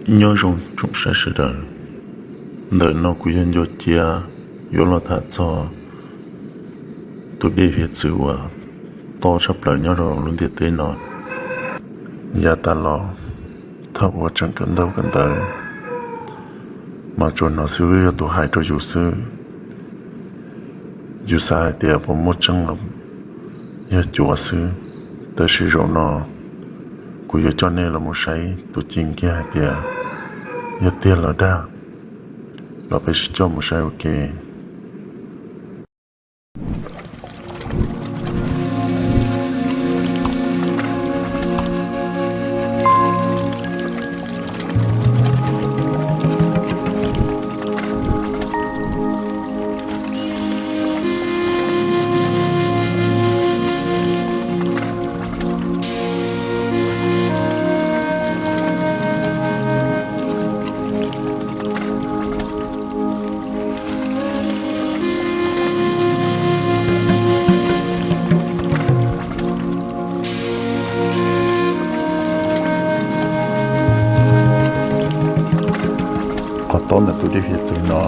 Nyob zoo tsoom saib sawv daws, ntawm no kuv yog Ncua Ciab yuav los tham txog tus dej hiav txwv uas tob tshaj plaws nyob rau lub ntiaj teb no. Yav tas los, thaum uas tseem kawm ntaub kawm ntawv, mas tsuas hnov xib hwb yog tus hais rau yus xwb. Yus xav hais tias puas muaj tseeb los yog cuav xwb, tab sis zaum no kuv yuav coj nej los mus saib tus ci kiag hais tias yog tiag los dag. Los peb sib coj mus saib ua ke. Qhov tob ntawm tus dej hiav txwv no,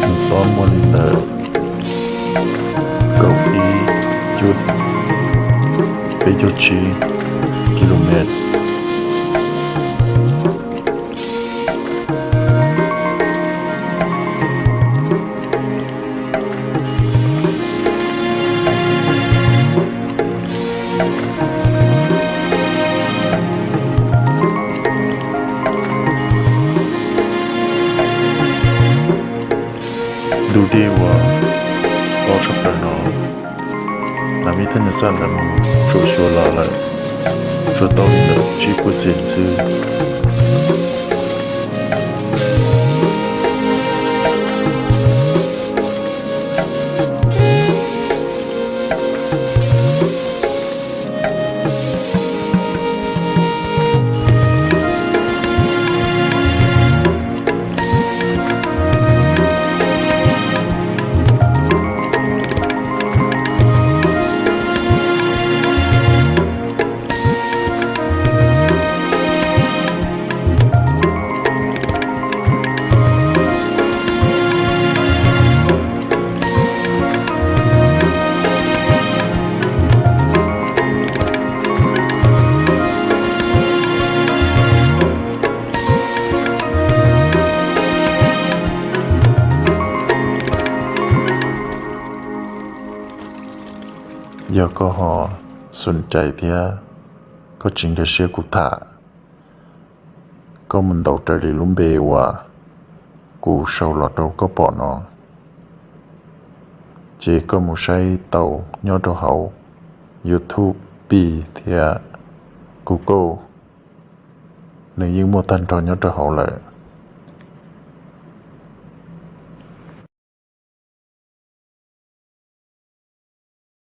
nws tob muaj li ntawm kaum ib cuj peb caug tsib ki lo mev. Tus dej uas tob tshaj plaws no, lawv muaj ib thaj nyuag xaj lawv mus tsuam xyuas los lawm, tsuas tau li ntawm tsib puas xees xwb. Yog koj ho xoom cai thiab koj tsis nkag siab kuv tham, koj mus ntaus raws li lub npe uas kuv sau los rau koj pom no, ces koj mus saib tau nyob rau hauv YouTube, Pi thiab Google, nws yeej muaj tag nrho nyob rau hauv lawm.